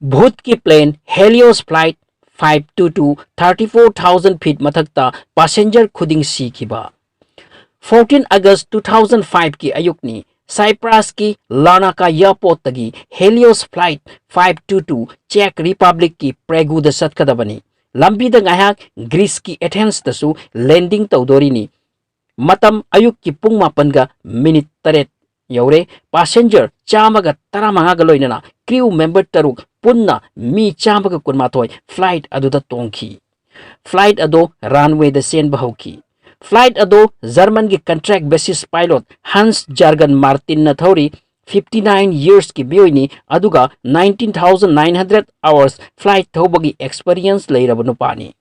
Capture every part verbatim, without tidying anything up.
ꯚꯨꯠꯀꯤ plane Helios flight five two two thirty four thousand feet ꯃꯊꯛꯇ passenger ꯈꯨꯗꯤꯡ ꯁꯤꯈꯤꯕ꯫ Fourteen August two thousand five ꯀꯤ ꯑꯌꯨꯛꯅꯤ꯫ Cyprusꯀꯤ Larnaca airportꯇꯒꯤ Helios flight five two two Czech Republicꯀꯤ Pragueꯗ ꯆꯠꯀꯗꯕꯅꯤ꯫ ꯂꯝꯕꯤꯗ ꯉꯥꯏꯍꯥꯛ Greeceꯀꯤ Athensꯇꯁꯨ landing ꯇꯧꯗꯣꯔꯤꯅꯤ꯫ ꯃꯇꯝ ꯑꯌꯨꯛꯀꯤ ꯄꯨꯡ ꯃꯥꯄꯟꯒ minute ꯇꯔꯦꯠ ꯌꯧꯔꯦ꯫ Passenger ꯆꯥꯝꯃꯒ ꯇꯔꯥꯃꯉꯥꯒ ꯂꯣꯏꯅꯅ crew member ꯇꯔꯨꯛ, ꯄꯨꯟꯅ ꯃꯤ ꯆꯥꯝꯃꯒ ꯀꯨꯟꯃꯥꯊꯣꯏ flight ꯑꯗꯨꯗ ꯇꯣꯡꯈꯤ꯫ Flight ꯑꯗꯨ runwayꯗ ꯆꯦꯟꯕ ꯍꯧꯈꯤ꯫ Flight ꯑꯗꯨ Germanꯒꯤ contract basis pilot Hans Jürgen Martinꯅ ꯊꯧꯔꯤ꯫ Fifty nine yearsꯀꯤ ꯃꯤꯑꯣꯏꯅꯤ, ꯑꯗꯨꯒ nineteen thousand nine hundred hours flight ꯊꯧꯕꯒꯤ experience ꯂꯩꯔꯕ ꯅꯨꯄꯥꯅꯤ꯫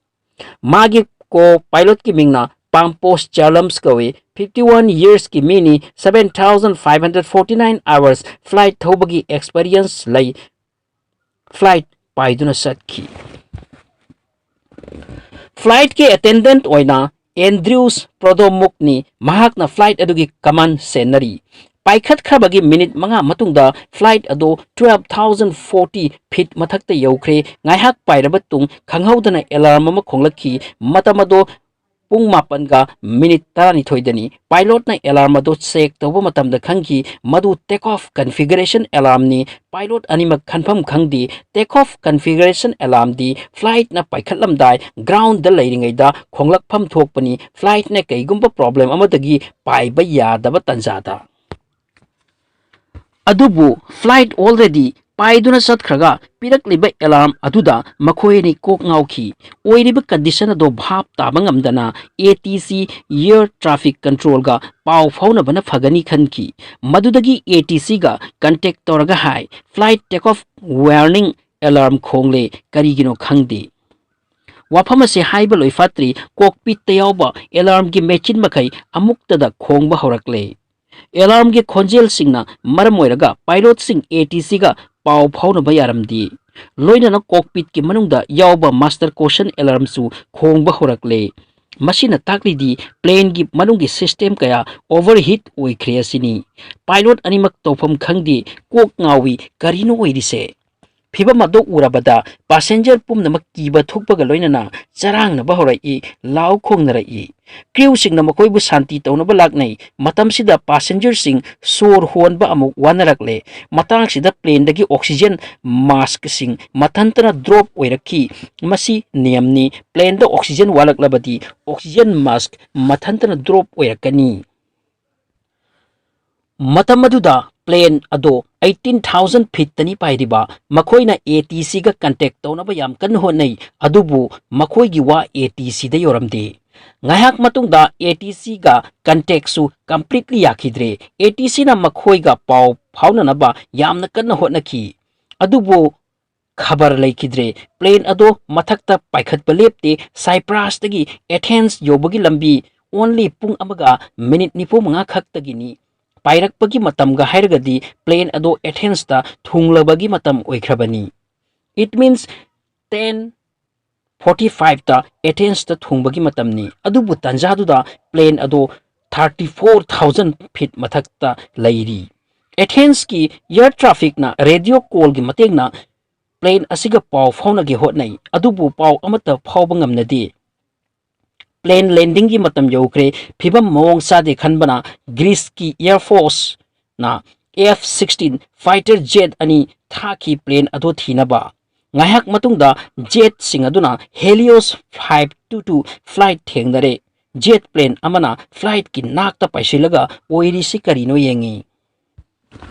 ꯃꯥꯒꯤ co-pilotꯀꯤ ꯃꯤꯡꯅ Pampos Chalams ꯀꯧꯏ꯫ Fifty one yearsꯀꯤ ꯃꯤꯅꯤ, seven thousand five hundred forty nine hours flight ꯊꯧꯕꯒꯤ experience ꯂꯩ꯫ Flight ꯄꯥꯏꯗꯨꯅ ꯆꯠꯈꯤ꯫ Flightꯀꯤ attendant ꯑꯣꯏꯅ Andrius Prodomukꯅꯤ꯫ ꯃꯍꯥꯛꯅ flight ꯑꯗꯨꯒꯤ command ꯁꯦꯟꯅꯔꯤ꯫ ꯄꯥꯏꯈꯠꯈ꯭ꯔꯕꯒꯤ minute ꯃꯉꯥ ꯃꯇꯨꯡꯗ flight ꯑꯗꯨ twelve thousand forty feet ꯃꯊꯛꯇ ꯌꯧꯈ꯭ꯔꯦ꯫ ꯉꯥꯏꯍꯥꯛ ꯄꯥꯏꯔꯕ ꯇꯨꯡ ꯈꯪꯍꯧꯗꯅ alarm ꯑꯃ ꯈꯣꯡꯂꯛꯈꯤ꯫ ꯃꯇꯝ ꯑꯗꯨ ꯄꯨꯡ ꯃꯥꯄꯟꯒ minute ꯇꯔꯥꯅꯤꯊꯣꯏꯗꯅꯤ꯫ Pilotꯅ alarm ꯑꯗꯨ check ꯇꯧꯕ ꯃꯇꯝꯗ ꯈꯪꯈꯤ, ꯃꯗꯨ take off configuration alarmꯅꯤ꯫ Pilot ꯑꯅꯤꯃꯛ ꯈꯟꯐꯝ ꯈꯪꯗꯦ꯫ Take off configuration alarmꯗꯤ flightꯅ ꯄꯥꯏꯈꯠꯂꯝꯗꯥꯏ groundꯗ ꯂꯩꯔꯤꯉꯩꯗ ꯈꯣꯡꯂꯛꯐꯝ ꯊꯣꯛꯄꯅꯤ, flightꯅ ꯀꯩꯒꯨꯝꯕ problem ꯑꯃꯗꯒꯤ ꯄꯥꯏꯕ ꯌꯥꯗꯕ ꯇꯥꯟꯖꯥꯗ꯫ ꯑꯗꯨꯕꯨ flight already ꯄꯥꯏꯗꯨꯅ ꯆꯠꯈ꯭ꯔꯒ ꯄꯤꯔꯛꯂꯤꯕ alarm ꯑꯗꯨꯗ ꯃꯈꯣꯏ ꯑꯅꯤ ꯀꯣꯛ ꯉꯥꯎꯈꯤ꯫ ꯑꯣꯏꯔꯤꯕ condition ꯑꯗꯨ ꯚꯥꯞ ꯇꯥꯕ ꯉꯝꯗꯅ ATC air traffic controlꯒ ꯄꯥꯎ ꯐꯥꯎꯅꯕꯅ ꯐꯒꯅꯤ ꯈꯟꯈꯤ꯫ ꯃꯗꯨꯗꯒꯤ ATCꯒ contact ꯇꯧꯔꯒ ꯍꯥꯏ, flight take off warning alarm ꯈꯣꯡꯂꯦ, ꯀꯔꯤꯒꯤꯅꯣ ꯈꯪꯗꯦ꯫ ꯋꯥꯐꯝ ꯑꯁꯤ ꯍꯥꯏꯕ ꯂꯣꯏ ꯐꯥꯠꯇ꯭ꯔꯤ, cockpitꯇ ꯌꯥꯎꯕ alarmꯒꯤ machine ꯃꯈꯩ ꯑꯃꯨꯛꯇꯗ ꯈꯣꯡꯕ ꯍꯧꯔꯛꯂꯦ꯫ Alarmꯒꯤ ꯈꯣꯟꯖꯦꯜꯁꯤꯡꯅ ꯃꯔꯝ ꯑꯣꯏꯔꯒ pilotꯁꯤꯡ ATCꯒ ꯄꯥꯎ ꯐꯥꯎꯅꯕ ꯌꯥꯔꯝꯗꯦ꯫ ꯂꯣꯏꯅꯅ cockpitꯀꯤ ꯃꯅꯨꯡꯗ ꯌꯥꯎꯕ master caution alarmꯁꯨ ꯈꯣꯡꯕ ꯍꯧꯔꯛꯂꯦ꯫ ꯃꯁꯤꯅ ꯇꯥꯛꯂꯤꯗꯤ planeꯒꯤ ꯃꯅꯨꯡꯒꯤ system ꯀꯌꯥ overheat ꯑꯣꯏꯈ꯭ꯔꯦ ꯑꯁꯤꯅꯤ꯫ Pilot ꯑꯅꯤꯃꯛ ꯇꯧꯐꯝ ꯈꯪꯗꯦ, ꯀꯣꯛ ꯉꯥꯎꯏ, ꯀꯔꯤꯅꯣ ꯑꯣꯏꯔꯤꯁꯦ? ꯐꯤꯚꯝ ꯑꯗꯨ ꯎꯔꯕꯗ passenger ꯄꯨꯝꯅꯃꯛ ꯀꯤꯕ ꯊꯨꯛꯄꯒ ꯂꯣꯏꯅꯅ ꯆꯔꯥꯡꯅꯕ ꯍꯧꯔꯛꯏ, ꯂꯥꯎ ꯈꯣꯡꯅꯔꯛꯏ꯫ Crewꯁꯤꯡꯅ ꯃꯈꯣꯏꯕꯨ ꯁꯥꯟꯇꯤ ꯇꯧꯅꯕ ꯂꯥꯛꯅꯩ꯫ ꯃꯇꯝꯁꯤꯗ passengerꯁꯤꯡ ꯁꯣꯔ ꯍꯣꯟꯕ ꯑꯃꯨꯛ ꯋꯥꯅꯔꯛꯂꯦ꯫ ꯃꯇꯥꯡꯁꯤꯗ planeꯗꯒꯤ oxygen maskꯁꯤꯡ ꯃꯊꯟꯇꯅ drop ꯑꯣꯏꯔꯛꯈꯤ꯫ ꯃꯁꯤ ꯅꯤꯌꯝꯅꯤ꯫ Planeꯗ oxygen ꯋꯥꯠꯂꯛꯂꯕꯗꯤ oxygen mask ꯃꯊꯟꯇꯅ drop ꯑꯣꯏꯔꯛꯀꯅꯤ꯫ ꯃꯇꯝ ꯑꯗꯨꯗ plane ꯑꯗꯣ eighteen thousand feetꯇꯅꯤ ꯄꯥꯏꯔꯤꯕ꯫ ꯃꯈꯣꯏꯅ ATCꯒ contact ꯇꯧꯅꯕ ꯌꯥꯝ ꯀꯟꯅ ꯍꯣꯠꯅꯩ, ꯑꯗꯨꯕꯨ ꯃꯈꯣꯏꯒꯤ ꯋꯥ ATCꯗ ꯌꯧꯔꯝꯗꯦ꯫ ꯉꯥꯏꯍꯥꯛ ꯃꯇꯨꯡꯗ ATCꯒ contactꯁꯨ completely ꯌꯥꯈꯤꯗ꯭ꯔꯦ꯫ ATCꯅ ꯃꯈꯣꯏꯒ ꯄꯥꯎ ꯐꯥꯎꯅꯅꯕ ꯌꯥꯝꯅ ꯀꯟꯅ ꯍꯣꯠꯅꯈꯤ, ꯑꯗꯨꯕꯨ ꯈꯕꯔ ꯂꯩꯈꯤꯗ꯭ꯔꯦ꯫ Plane ꯑꯗꯣ ꯃꯊꯛꯇ ꯄꯥꯏꯈꯠꯄ ꯂꯦꯞꯇꯦ꯫ Cyprusꯇꯒꯤ Athens ꯌꯧꯕꯒꯤ ꯂꯝꯕꯤ only ꯄꯨꯡ ꯑꯃꯒ ꯃꯤꯅꯤꯠ ꯅꯤꯐꯨ ꯃꯉꯥ ꯈꯛꯇꯒꯤꯅꯤ꯫ ꯄꯥꯏꯔꯛꯄꯒꯤ ꯃꯇꯝꯒ ꯍꯥꯏꯔꯒꯗꯤ plane ꯑꯗꯣ Athensꯇ ꯊꯨꯡꯂꯕꯒꯤ ꯃꯇꯝ ꯑꯣꯏꯈ꯭ꯔꯕꯅꯤ꯫ It means ten forty fiveꯇ Athensꯇ ꯊꯨꯡꯕꯒꯤ ꯃꯇꯝꯅꯤ꯫ ꯑꯗꯨꯕꯨ ꯇꯥꯟꯖꯥꯗꯨꯗ plane ꯑꯗꯣ thirty four thousand feet ꯃꯊꯛꯇ ꯂꯩꯔꯤ꯫ Athensꯀꯤ air trafficꯅ radio callꯒꯤ ꯃꯇꯦꯡꯅ plane ꯑꯁꯤꯒ ꯄꯥꯎ ꯐꯥꯎꯅꯒꯦ ꯍꯣꯠꯅꯩ, ꯑꯗꯨꯕꯨ ꯄꯥꯎ ꯑꯃꯠꯇ ꯐꯥꯎꯕ ꯉꯝꯅꯗꯦ꯫ Plane landingꯒꯤ ꯃꯇꯝ ꯌꯧꯈ꯭ꯔꯦ꯫ ꯐꯤꯕꯝ ꯃꯑꯣꯡ ꯆꯥꯗꯦ ꯈꯟꯕꯅ Greeceꯀꯤ Air Forceꯅ F sixteen fighter jet ꯑꯅꯤ ꯊꯥꯈꯤ plane ꯑꯗꯨ ꯊꯤꯅꯕ꯫ ꯉꯥꯏꯍꯥꯛ ꯃꯇꯨꯡꯗ jetꯁꯤꯡ ꯑꯗꯨꯅ Helios five two two flight ꯊꯦꯡꯅꯔꯦ꯫ Jet plane ꯑꯃꯅ flightꯀꯤ ꯅꯥꯛꯇ ꯄꯥꯏꯁꯤꯜꯂꯒ ꯑꯣꯏꯔꯤꯁꯤ ꯀꯔꯤꯅꯣ ꯌꯦꯡꯉꯤ꯫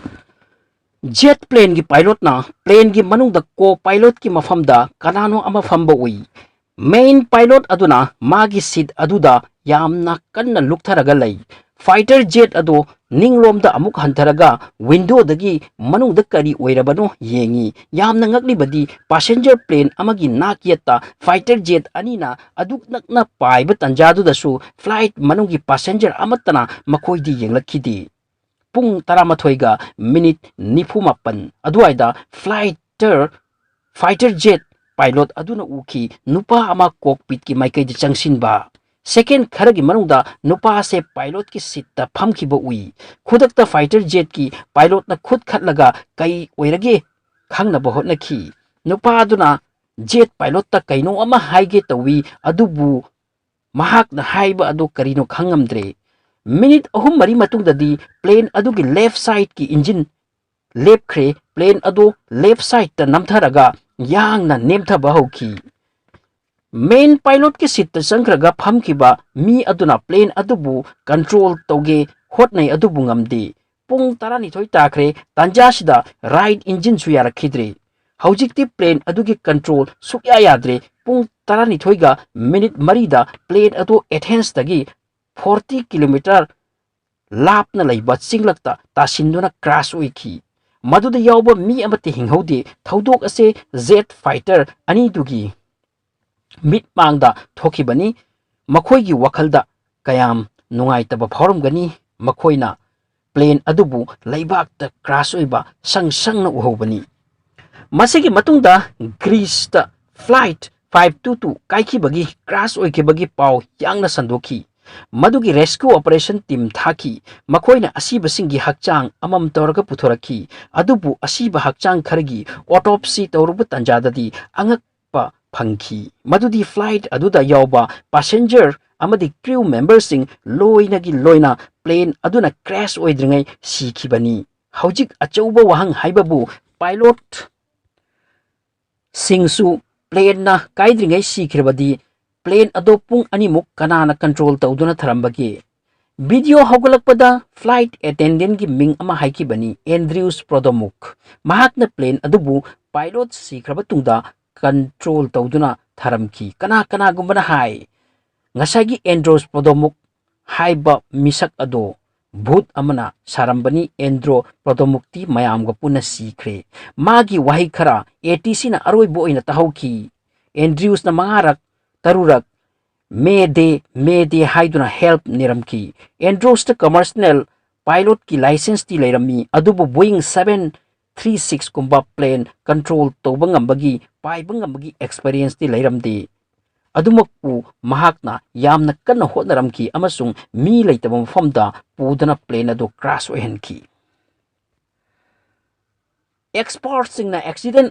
Jet planeꯒꯤ pilotꯅ planeꯒꯤ ꯃꯅꯨꯡꯗ co-pilotꯀꯤ ꯃꯐꯝꯗ ꯀꯅꯥꯅꯣ ꯑꯃ ꯐꯝꯕ ꯎꯏ꯫ Main pilot ꯑꯗꯨꯅ ꯃꯥꯒꯤ seat ꯑꯗꯨꯗ ꯌꯥꯝꯅ ꯀꯟꯅ ꯂꯨꯞꯊꯔꯒ ꯂꯩ꯫ Fighter jet ꯑꯗꯨ ꯅꯤꯡꯂꯣꯝꯗ ꯑꯃꯨꯛ ꯍꯟꯊꯔꯒ windowꯗꯒꯤ ꯃꯅꯨꯡꯗ ꯀꯔꯤ ꯑꯣꯏꯔꯕꯅꯣ ꯌꯦꯡꯉꯤ꯫ ꯌꯥꯝꯅ ꯉꯛꯂꯤꯕꯗꯤ passenger plane ꯑꯃꯒꯤ ꯅꯥꯛ ꯌꯦꯠꯇ fighter jet ꯑꯅꯤꯅ ꯑꯗꯨꯛ ꯅꯛꯅ ꯄꯥꯏꯕ ꯇꯟꯖꯥꯗꯨꯗꯁꯨ flight ꯃꯅꯨꯡꯒꯤ passenger ꯑꯃꯠꯇꯅ ꯃꯈꯣꯏꯗꯤ ꯌꯦꯡꯂꯛꯈꯤꯗꯦ꯫ ꯄꯨꯡ ꯇꯔꯥꯃꯥꯊꯣꯏꯒ ꯃꯤꯅꯤꯠ ꯅꯤꯐꯨ ꯃꯥꯄꯟ ꯑꯗꯨꯋꯥꯏꯗ fighter fighter jet pilot ꯑꯗꯨꯅ ꯎꯈꯤ ꯅꯨꯄꯥ ꯑꯃ cockpitꯀꯤ ꯃꯥꯏꯀꯩꯗ ꯆꯪꯁꯤꯟꯕ꯫ Second ꯈꯔꯒꯤ ꯃꯅꯨꯡꯗ ꯅꯨꯄꯥ ꯑꯁꯦ pilotꯀꯤ seatꯇ ꯐꯝꯈꯤꯕ ꯎꯏ꯫ ꯈꯨꯗꯛꯇ fighter jetꯀꯤ pilotꯅ ꯈꯨꯠ ꯈꯠꯂꯒ "ꯀꯩ ꯑꯣꯏꯔꯒꯦ?" ꯈꯪꯅꯕ ꯍꯣꯠꯅꯈꯤ꯫ ꯅꯨꯄꯥ ꯑꯗꯨꯅ ꯖꯦꯠ ꯄꯥꯏꯂꯣꯠꯇ ꯀꯩꯅꯣ ꯑꯃ ꯍꯥꯏꯒꯦ ꯇꯧꯏ, ꯑꯗꯨꯕꯨ ꯃꯍꯥꯛꯅ ꯍꯥꯏꯕ ꯑꯗꯨ ꯀꯔꯤꯅꯣ ꯈꯪꯉꯝꯗ꯭ꯔꯦ꯫ ꯃꯤꯅꯤꯠ ꯑꯍꯨꯝ ꯃꯔꯤ ꯃꯇꯨꯡꯗꯗꯤ ꯄ꯭ꯂꯦꯟ ꯑꯗꯨꯒꯤ ꯂꯦꯐ ꯁꯥꯏꯠꯀꯤ ꯏꯟꯖꯤꯟ ꯂꯦꯞꯈ꯭ꯔꯦ꯫ ꯄ꯭ꯂꯦꯟ ꯑꯗꯨ ꯂꯦꯐ ꯁꯥꯏꯠꯇ ꯅꯝꯊꯔꯒ ꯌꯥꯡꯅ ꯅꯦꯝꯊꯕ ꯍꯧꯈꯤ꯫ ꯃꯦꯟ ꯄꯥꯏꯂꯣꯠꯀꯤ ꯁꯤꯠꯇ ꯆꯪꯈ꯭ꯔꯒ ꯐꯝꯈꯤꯕ ꯃꯤ ꯑꯗꯨꯅ ꯄ꯭ꯂꯦꯟ ꯑꯗꯨꯕꯨ ꯀꯟꯇ꯭ꯔꯣꯜ ꯇꯧꯒꯦ ꯍꯣꯠꯅꯩ, ꯑꯗꯨꯕꯨ ꯉꯝꯗꯦ꯫ ꯄꯨꯡ ꯇꯔꯥꯅꯤꯊꯣꯏ ꯇꯥꯈ꯭ꯔꯦ꯫ ꯇꯥꯟꯖꯥꯁꯤꯗ ꯔꯥꯏꯠ ꯏꯟꯖꯤꯟꯁꯨ ꯌꯥꯔꯛꯈꯤꯗ꯭ꯔꯦ꯫ ꯍꯧꯖꯤꯛꯇꯤ ꯄ꯭ꯂꯦꯟ ꯑꯗꯨꯒꯤ ꯀꯟꯇ꯭ꯔꯣꯜ ꯁꯨꯛꯌꯥ ꯌꯥꯗ꯭ꯔꯦ꯫ ꯄꯨꯡ ꯇꯔꯥꯅꯤꯊꯣꯏꯒ ꯃꯤꯅꯤꯠ ꯃꯔꯤꯗ ꯄ꯭ꯂꯦꯟ ꯑꯗꯨ ꯑꯦꯊꯦꯟꯁꯇꯒꯤ ꯐꯣꯔꯇꯤ ꯀꯤꯂꯣꯃꯤꯇꯔ ꯂꯥꯞꯅ ꯂꯩꯕ ꯆꯤꯡꯂꯛꯇ ꯇꯥꯁꯤꯟꯗꯨꯅ ꯀ꯭ꯔꯥꯁ ꯑꯣꯏꯈꯤ꯫ ꯃꯗꯨꯗ ꯌꯥꯎꯕ ꯃꯤ ꯑꯃꯠꯇ ꯍꯤꯡꯍꯧꯗꯦ꯫ ꯊꯧꯗꯣꯛ ꯑꯁꯦ ꯖꯦꯠ ꯐꯥꯏꯇꯔ ꯑꯅꯤꯗꯨꯒꯤ ꯃꯤꯠꯃꯥꯡꯗ ꯊꯣꯛꯈꯤꯕꯅꯤ꯫ ꯃꯈꯣꯏꯒꯤ ꯋꯥꯈꯜꯗ ꯀꯌꯥꯝ ꯅꯨꯡꯉꯥꯏꯇꯕ ꯐꯥꯎꯔꯝꯒꯅꯤ꯫ ꯃꯈꯣꯏꯅ ꯄ꯭ꯂꯦꯟ ꯑꯗꯨꯕꯨ ꯂꯩꯕꯥꯛꯇ ꯀ꯭ꯔꯥꯁ ꯑꯣꯏꯕ ꯁꯪ ꯁꯪꯅ ꯎꯍꯧꯕꯅꯤ꯫ ꯃꯁꯤꯒꯤ ꯃꯇꯨꯡꯗ ꯒ꯭ꯔꯤꯁꯇ ꯐ꯭ꯂꯥꯏꯠ ꯐꯥꯏꯚ ꯇꯨ ꯇꯨ ꯀꯥꯏꯈꯤꯕꯒꯤ, ꯀ꯭ꯔꯥꯁ ꯑꯣꯏꯈꯤꯕꯒꯤ ꯄꯥꯎ ꯌꯥꯡꯅ ꯁꯟꯗꯣꯛꯈꯤ꯫ ꯃꯗꯨꯒꯤ ꯔꯦꯁꯀ꯭ꯌꯨ ꯑꯣꯄꯔꯦꯁꯟ ꯇꯤꯝ ꯊꯥꯈꯤ꯫ ꯃꯈꯣꯏꯅ ꯑꯁꯤꯕꯁꯤꯡꯒꯤ ꯍꯛꯆꯥꯡ ꯑꯃꯃꯝ ꯇꯧꯔꯒ ꯄꯨꯊꯣꯔꯛꯈꯤ꯫ ꯑꯗꯨꯕꯨ ꯑꯁꯤꯕ ꯍꯛꯆꯥꯡ ꯈꯔꯒꯤ ꯑꯣꯇꯣꯞꯁꯤ ꯇꯧꯔꯨꯕ ꯇꯥꯟꯖꯥꯗꯗꯤ ꯑꯉꯛꯄ ꯐꯪꯈꯤ꯫ ꯃꯗꯨꯗꯤ ꯐ꯭ꯂꯥꯏꯠ ꯑꯗꯨꯗ ꯌꯥꯎꯕ ꯄꯥꯁꯦꯟꯖꯔ ꯑꯃꯗꯤ ꯀ꯭ꯔꯤꯎ ꯃꯦꯝꯕꯔꯁꯤꯡ ꯂꯣꯏꯅꯒꯤ ꯂꯣꯏꯅ ꯄ꯭ꯂꯦꯟ ꯑꯗꯨꯅ ꯀ꯭ꯔꯦꯁ ꯑꯣꯏꯗ꯭ꯔꯤꯉꯩ ꯁꯤꯈꯤꯕꯅꯤ꯫ ꯍꯧꯖꯤꯛ ꯑꯆꯧꯕ ꯋꯥꯍꯪ ꯍꯥꯏꯕꯕꯨ ꯄꯥꯏꯂꯣꯠ ꯁꯤꯡꯁꯨ ꯄ꯭ꯂꯦꯟꯅ ꯀꯥꯏꯗ꯭ꯔꯤꯉꯩ ꯁꯤꯈ꯭ꯔꯕꯗꯤ ꯄ꯭ꯂꯦꯟ ꯑꯗꯣ ꯄꯨꯡ ꯑꯅꯤꯃꯨꯛ ꯀꯅꯥꯅ ꯀꯟꯇ꯭ꯔꯣꯜ ꯇꯧꯗꯨꯅ ꯊꯔꯝꯕꯒꯦ? ꯚꯤꯗꯤꯑꯣ ꯍꯧꯒꯠꯂꯛꯄꯗ ꯐ꯭ꯂꯥꯏꯠ ꯑꯦꯇꯦꯟꯗꯦꯟꯒꯤ ꯃꯤꯡ ꯑꯃ ꯍꯥꯏꯈꯤꯕꯅꯤ, ꯑꯦꯟꯗ꯭ꯔꯤꯎꯁ ꯄ꯭ꯔꯣꯗꯣꯃꯨꯛ꯫ ꯃꯍꯥꯛꯅ ꯄ꯭ꯂꯦꯟ ꯑꯗꯨꯕꯨ ꯄꯥꯏꯂꯣꯠ ꯁꯤꯈ꯭ꯔꯕ ꯇꯨꯡꯗ ꯀꯟꯇ꯭ꯔꯣꯜ ꯇꯧꯗꯨꯅ ꯊꯔꯝꯈꯤ꯫ ꯀꯅꯥ ꯀꯅꯥꯒꯨꯝꯕꯅ ꯍꯥꯏ, ꯉꯁꯥꯏꯒꯤ ꯑꯦꯟꯗ꯭ꯔꯣꯁ ꯄ꯭ꯔꯣꯗꯣꯃꯨꯛ ꯍꯥꯏꯕ ꯃꯤꯁꯛ ꯑꯗꯣ ꯚꯨꯠ ꯑꯃꯅ ꯁꯥꯔꯝꯕꯅꯤ꯫ ꯑꯦꯟꯗ꯭ꯔꯣ ꯄ꯭ꯔꯣꯗꯣꯃꯨꯛꯇꯤ ꯃꯌꯥꯝꯒ ꯄꯨꯟꯅ ꯁꯤꯈ꯭ꯔꯦ꯫ ꯃꯥꯒꯤ ꯋꯥꯍꯩ ꯈꯔ ꯑꯦ ꯇꯤ ꯁꯤꯅ ꯑꯔꯣꯏꯕ ꯑꯣꯏꯅ ꯇꯥꯍꯧꯈꯤ꯫ ꯑꯦꯟꯗ꯭ꯔꯤꯎꯁꯅ ꯃꯉꯥꯔꯛ, ꯇꯔꯨꯔꯛ "ꯃꯦ ꯗꯦ, ꯃꯦ ꯗꯦ" ꯍꯥꯏꯗꯨꯅ ꯍꯦꯜꯞ ꯅꯤꯔꯝꯈꯤ꯫ ꯑꯦꯟꯗ꯭ꯔꯣꯁꯇ ꯀꯃꯔꯁꯅꯦꯜ ꯄꯥꯏꯂꯣꯠꯀꯤ ꯂꯥꯏꯁꯦꯟꯁꯇꯤ ꯂꯩꯔꯝꯃꯤ, ꯑꯗꯨꯕꯨ ꯕꯣꯌꯤꯡ ꯁꯚꯦꯟ ꯊ꯭ꯔꯤ ꯁꯤꯛꯁ ꯀꯨꯝꯕ ꯄ꯭ꯂꯦꯟ ꯀꯟꯇ꯭ꯔꯣꯜ ꯇꯧꯕ ꯉꯝꯕꯒꯤ, ꯄꯥꯏꯕ ꯉꯝꯕꯒꯤ ꯑꯦꯛꯁꯄꯔꯤꯌꯦꯟꯁꯇꯤ ꯂꯩꯔꯝꯗꯦ꯫ ꯑꯗꯨꯃꯛꯄꯨ ꯃꯍꯥꯛꯅ ꯌꯥꯝꯅ ꯀꯟꯅ ꯍꯣꯠꯅꯔꯝꯈꯤ ꯑꯃꯁꯨꯡ ꯃꯤ ꯂꯩꯇꯕ ꯃꯐꯝꯗ ꯄꯨꯗꯨꯅ ꯄ꯭ꯂꯦꯟ ꯑꯗꯨ ꯀ꯭ꯔꯥꯁ ꯑꯣꯏꯍꯟꯈꯤ꯫ ꯑꯦꯛꯁꯄꯔꯠꯁꯤꯡꯅ ꯑꯦꯛꯁꯤꯗꯦꯟ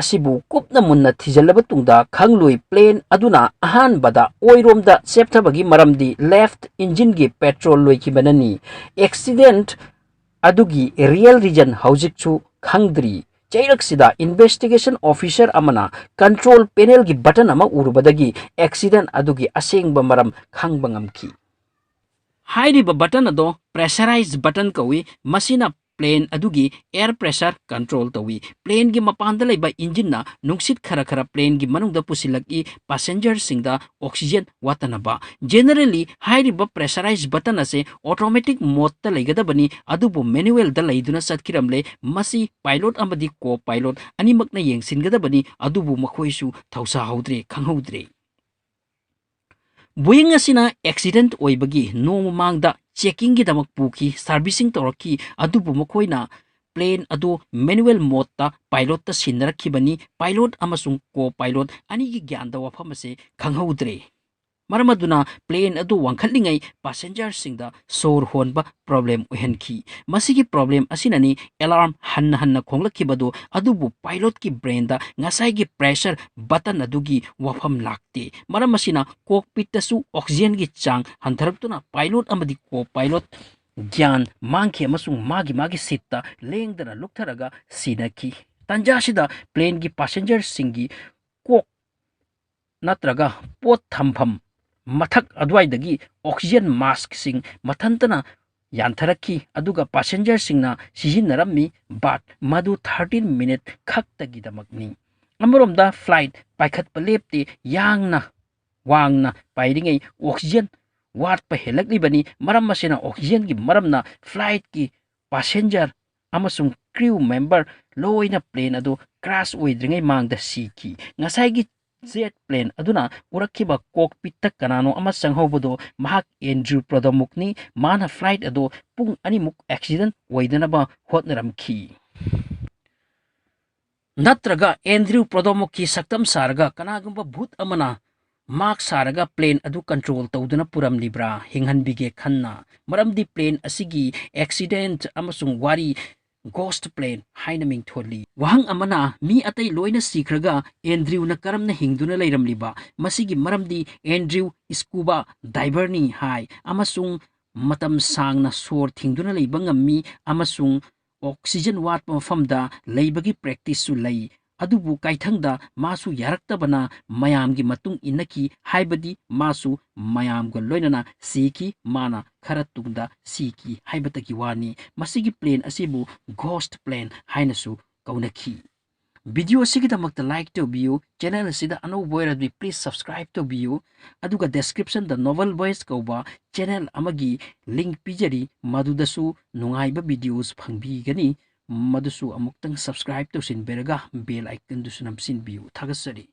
ꯑꯁꯤꯕꯨ ꯀꯨꯞꯅ ꯃꯨꯟꯅ ꯊꯤꯖꯤꯜꯂꯕ ꯇꯨꯡꯗ ꯈꯪꯂꯨꯏ, ꯄ꯭ꯂꯦꯟ ꯑꯗꯨꯅ ꯑꯍꯥꯟꯕꯗ ꯑꯣꯏꯔꯣꯝꯗ ꯆꯦꯞꯊꯕꯒꯤ ꯃꯔꯝꯗꯤ ꯂꯦꯐꯠ ꯏꯟꯖꯤꯟꯒꯤ ꯄꯦꯇ꯭ꯔꯣꯜ ꯂꯣꯏꯈꯤꯕꯅꯅꯤ꯫ ꯑꯦꯛꯁꯤꯗꯦꯟ ꯑꯗꯨꯒꯤ ꯔꯤꯌꯦꯜ ꯔꯤꯖꯟ ꯍꯧꯖꯤꯛꯁꯨ ꯈꯪꯗ꯭ꯔꯤ꯫ ꯆꯩꯔꯛꯁꯤꯗ ꯏꯟꯚꯦꯁꯇꯤꯒꯦꯁꯟ ꯑꯣꯐꯤꯁꯔ ꯑꯃꯅ ꯀꯟꯇ꯭ꯔꯣꯜ ꯄꯦꯅꯦꯜꯒꯤ ꯕꯇꯟ ꯑꯃ ꯎꯔꯨꯕꯗꯒꯤ ꯑꯦꯛꯁꯤꯗꯦꯟ ꯑꯗꯨꯒꯤ ꯑꯁꯦꯡꯕ ꯃꯔꯝ ꯈꯪꯕ ꯉꯝꯈꯤ꯫ ꯍꯥꯏꯔꯤꯕ ꯕꯇꯟ ꯑꯗꯣ ꯄ꯭ꯔꯦꯁꯔꯥꯏꯖ ꯕꯇꯟ ꯀꯧꯏ꯫ ꯃꯁꯤꯅ ꯄ꯭ꯂꯦꯟ ꯑꯗꯨꯒꯤ ꯑꯦꯌꯔ ꯄ꯭ꯔꯦꯁꯔ ꯀꯟꯇ꯭ꯔꯣꯜ ꯇꯧꯏ꯫ ꯄ꯭ꯂꯦꯟꯒꯤ ꯃꯄꯥꯟꯗ ꯂꯩꯕ ꯏꯟꯖꯤꯟꯅ ꯅꯨꯡꯁꯤꯠ ꯈꯔ ꯈꯔ ꯄ꯭ꯂꯦꯟꯒꯤ ꯃꯅꯨꯡꯗ ꯄꯨꯁꯤꯜꯂꯛꯏ, ꯄꯥꯁꯦꯟꯖꯔꯁꯤꯡꯗ ꯑꯣꯛꯁꯤꯖꯦꯟ ꯋꯥꯠꯇꯅꯕ꯫ ꯖꯦꯅꯔꯦꯜꯂꯤ, ꯍꯥꯏꯔꯤꯕ ꯄ꯭ꯔꯦꯁꯔꯥꯏꯖ ꯕꯇꯟ ꯑꯁꯦ ꯑꯣꯇꯣꯃꯦꯇꯤꯛ ꯃꯣꯗꯇ ꯂꯩꯒꯗꯕꯅꯤ, ꯑꯗꯨꯕꯨ ꯃꯦꯅꯨꯑꯦꯜꯗ ꯂꯩꯗꯨꯅ ꯆꯠꯈꯤꯔꯝꯂꯦ꯫ ꯃꯁꯤ ꯄꯥꯏꯂꯣꯠ ꯑꯃꯗꯤ ꯀꯣ ꯄꯥꯏꯂꯣꯠ ꯑꯅꯤꯃꯛꯅ ꯌꯦꯡꯁꯤꯟꯒꯗꯕꯅꯤ, ꯑꯗꯨꯕꯨ ꯃꯈꯣꯏꯁꯨ ꯊꯧꯁꯥꯍꯧꯗ꯭ꯔꯦ, ꯈꯪꯍꯧꯗ꯭ꯔꯦ꯫ ꯕꯣꯌꯤꯡ ꯑꯁꯤꯅ ꯑꯦꯛꯁꯤꯗꯦꯟ ꯑꯣꯏꯕꯒꯤ ꯅꯣꯡꯃ ꯃꯃꯥꯡꯗ ꯆꯦꯀꯤꯡꯒꯤꯗꯃꯛ ꯄꯨꯈꯤ, ꯁꯥꯔꯚꯤꯁꯤꯡ ꯇꯧꯔꯛꯈꯤ, ꯑꯗꯨꯕꯨ ꯃꯈꯣꯏꯅ ꯄ꯭ꯂꯦꯟ ꯑꯗꯨ ꯃꯦꯅꯨꯑꯦꯜ ꯃꯣꯗꯇ ꯄꯥꯏꯂꯣꯠꯇ ꯁꯤꯟꯅꯔꯛꯈꯤꯕꯅꯤ꯫ ꯄꯥꯏꯂꯣꯠ ꯑꯃꯁꯨꯡ ꯀꯣ ꯄꯥꯏꯂꯣꯠ ꯑꯅꯤꯒꯤ ꯒ꯭ꯌꯥꯟꯗ ꯋꯥꯐꯝ ꯑꯁꯤ ꯈꯪꯍꯧꯗ꯭ꯔꯦ꯫ ꯃꯔꯝ ꯑꯗꯨꯅ ꯄ꯭ꯂꯦꯟ ꯑꯗꯨ ꯋꯥꯡꯈꯠꯂꯤꯉꯩ ꯄꯥꯁꯦꯟꯖꯔꯁꯤꯡꯗ ꯁꯣꯔ ꯍꯣꯟꯕ ꯄ꯭ꯔꯣꯕ꯭ꯂꯦꯝ ꯑꯣꯏꯍꯟꯈꯤ꯫ ꯃꯁꯤꯒꯤ ꯄ꯭ꯔꯣꯕ꯭ꯂꯦꯝ ꯑꯁꯤꯅꯅꯤ ꯑꯦꯂꯥꯔꯝ ꯍꯟꯅ ꯍꯟꯅ ꯈꯣꯡꯂꯛꯈꯤꯕꯗꯨ, ꯑꯗꯨꯕꯨ ꯄꯥꯏꯂꯣꯠꯀꯤ ꯕ꯭ꯔꯦꯟꯗ ꯉꯁꯥꯏꯒꯤ ꯄ꯭ꯔꯦꯁꯔ ꯕꯇꯟ ꯑꯗꯨꯒꯤ ꯋꯥꯐꯝ ꯂꯥꯛꯇꯦ꯫ ꯃꯔꯝ ꯑꯁꯤꯅ ꯀꯣꯛꯄꯤꯠꯇꯁꯨ ꯑꯣꯛꯁꯤꯖꯦꯟꯒꯤ ꯆꯥꯡ ꯍꯟꯊꯔꯛꯇꯨꯅ ꯄꯥꯏꯂꯣꯠ ꯑꯃꯗꯤ ꯀꯣ ꯄꯥꯏꯂꯣꯠ ꯒ꯭ꯌꯥꯟ ꯃꯥꯡꯈꯤ ꯑꯃꯁꯨꯡ ꯃꯥꯒꯤ ꯃꯥꯒꯤ ꯁꯤꯠꯇ ꯂꯦꯡꯗꯅ ꯂꯨꯞꯊꯔꯒ ꯁꯤꯅꯈꯤ꯫ ꯇꯥꯟꯖꯥꯁꯤꯗ ꯄ꯭ꯂꯦꯟꯒꯤ ꯄꯥꯁꯦꯟꯖꯔꯁꯤꯡꯒꯤ ꯀꯣꯛ ꯅꯠꯇ꯭ꯔꯒ ꯄꯣꯠ ꯊꯝꯐꯝ ꯃꯊꯛ ꯑꯗꯨꯋꯥꯏꯗꯒꯤ ꯑꯣꯛꯁꯤꯖꯦꯟ ꯃꯥꯁꯛꯁꯤꯡ ꯃꯊꯟꯇꯅ ꯌꯥꯟꯊꯔꯛꯈꯤ, ꯑꯗꯨꯒ ꯄꯥꯁꯦꯟꯖꯔꯁꯤꯡꯅ ꯁꯤꯖꯤꯟꯅꯔꯝꯃꯤ꯫ ꯕꯥꯠ ꯃꯗꯨ ꯊꯥꯔꯇꯤꯟ ꯃꯤꯅꯤꯠ ꯈꯛꯇꯒꯤꯗꯃꯛꯅꯤ꯫ ꯑꯃꯔꯣꯝꯗ ꯐ꯭ꯂꯥꯏꯠ ꯄꯥꯏꯈꯠꯄ ꯂꯦꯞꯇꯦ꯫ ꯌꯥꯡꯅ ꯋꯥꯡꯅ ꯄꯥꯏꯔꯤꯉꯩ ꯑꯣꯛꯁꯤꯖꯦꯟ ꯋꯥꯠꯄ ꯍꯦꯜꯂꯛꯂꯤꯕꯅꯤ꯫ ꯃꯔꯝ ꯑꯁꯤꯅ ꯑꯣꯛꯁꯤꯖꯦꯟꯒꯤ ꯃꯔꯝꯅ ꯐ꯭ꯂꯥꯏꯠꯀꯤ ꯄꯥꯁꯦꯟꯖꯔ ꯑꯃꯁꯨꯡ ꯀ꯭ꯔꯤꯎ ꯃꯦꯝꯕꯔ ꯂꯣꯏꯅ ꯄ꯭ꯂꯦꯟ ꯑꯗꯨ ꯀ꯭ꯔꯥꯁ ꯑꯣꯏꯗ꯭ꯔꯤꯉꯩ ꯃꯥꯡꯗ ꯁꯤꯈꯤ꯫ ꯉꯁꯥꯏꯒꯤ ꯖꯦꯠ ꯄ꯭ꯂꯦꯟ ꯑꯗꯨꯅ ꯎꯔꯛꯈꯤꯕ ꯀꯣꯛꯄꯤꯠꯇ ꯀꯅꯥꯅꯣ ꯑꯃ ꯆꯪꯍꯧꯕꯗꯣ ꯃꯍꯥꯛ ꯑꯦꯟꯗ꯭ꯔꯨ ꯄ꯭ꯔꯣꯗꯣꯃꯨꯛꯅꯤ꯫ ꯃꯥꯅ ꯐ꯭ꯂꯥꯏꯠ ꯑꯗꯨ ꯄꯨꯡ ꯑꯅꯤꯃꯨꯛ ꯑꯦꯛꯁꯤꯗꯦꯟ ꯑꯣꯏꯗꯅꯕ ꯍꯣꯠꯅꯔꯝꯈꯤ꯫ ꯅꯠꯇ꯭ꯔꯒ ꯑꯦꯟꯗ꯭ꯔꯨ ꯄ꯭ꯔꯣꯗꯣꯃꯨꯛꯀꯤ ꯁꯛꯇꯝ ꯁꯥꯔꯒ ꯀꯅꯥꯒꯨꯝꯕ ꯚꯨꯠ ꯑꯃꯅ ꯃꯥꯛ ꯁꯥꯔꯒ ꯄ꯭ꯂꯦꯟ ꯑꯗꯨ ꯀꯟꯇ꯭ꯔꯣꯜ ꯇꯧꯗꯨꯅ ꯄꯨꯔꯝꯂꯤꯕ꯭ꯔꯥ ꯍꯤꯡꯍꯟꯕꯤꯒꯦ ꯈꯟꯅ? ꯃꯔꯝꯗꯤ ꯄ꯭ꯂꯦꯟ ꯑꯁꯤꯒꯤ ꯑꯦꯛꯁꯤꯗꯦꯟ ꯑꯃꯁꯨꯡ ꯋꯥꯔꯤ Ghost Plane ꯍꯥꯏꯅ ꯃꯤꯡꯊꯣꯜꯂꯤ꯫ ꯋꯥꯍꯪ ꯑꯃꯅ, ꯃꯤ ꯑꯇꯩ ꯂꯣꯏꯅ ꯁꯤꯈ꯭ꯔꯒ ꯑꯦꯟꯗ꯭ꯔꯤꯎꯅ ꯀꯔꯝꯅ ꯍꯤꯡꯗꯨꯅ ꯂꯩꯔꯝꯂꯤꯕ? ꯃꯁꯤꯒꯤ ꯃꯔꯝꯗꯤ ꯑꯦꯟꯗ꯭ꯔꯤꯎ scuba diverꯅꯤ ꯍꯥꯏ ꯑꯃꯁꯨꯡ ꯃꯇꯝ ꯁꯥꯡꯅ ꯁꯣꯔ ꯊꯤꯡꯗꯨꯅ ꯂꯩꯕ ꯉꯝꯃꯤ ꯑꯃꯁꯨꯡ oxygen ꯋꯥꯠꯄ ꯃꯐꯝꯗ ꯂꯩꯕꯒꯤ practiceꯁꯨ ꯂꯩ꯫ ꯑꯗꯨꯕꯨ ꯀꯩꯊꯪꯗ ꯃꯥꯁꯨ ꯌꯥꯔꯛꯇꯕꯅ ꯃꯌꯥꯝꯒꯤ ꯃꯇꯨꯡ ꯏꯟꯅꯈꯤ, ꯍꯥꯏꯕꯗꯤ ꯃꯥꯁꯨ ꯃꯌꯥꯝꯒ ꯂꯣꯏꯅꯅ ꯁꯤꯈꯤ, ꯃꯥꯅ ꯈꯔ ꯇꯨꯡꯗ ꯁꯤꯈꯤ ꯍꯥꯏꯕꯇꯒꯤ ꯋꯥꯅꯤ꯫ ꯃꯁꯤꯒꯤ plane ꯑꯁꯤꯕꯨ Ghost Plane ꯍꯥꯏꯅꯁꯨ ꯀꯧꯅꯈꯤ꯫ Video ꯑꯁꯤꯒꯤꯗꯃꯛꯇ like ꯇꯧꯕꯤꯌꯨ, channel ꯑꯁꯤꯗ ꯑꯅꯧꯕ ꯑꯣꯏꯔꯕꯗꯤ please subscribe ꯇꯧꯕꯤꯌꯨ, ꯑꯗꯨꯒ descriptionꯗ Novel Voice ꯀꯧꯕ channel ꯑꯃꯒꯤ link ꯄꯤꯖꯔꯤ, ꯃꯗꯨꯗꯁꯨ ꯅꯨꯡꯉꯥꯏꯕ videos ꯐꯪꯕꯤꯒꯅꯤ꯫ ꯃꯗꯨꯁꯨ ꯑꯃꯨꯛꯇꯪ subscribe ꯇꯧꯁꯤꯟꯕꯤꯔꯒ bell iconꯗꯨꯁꯨ ꯅꯝꯁꯤꯟꯕꯤꯌꯨ꯫ ꯊꯥꯒꯠꯆꯔꯤ꯫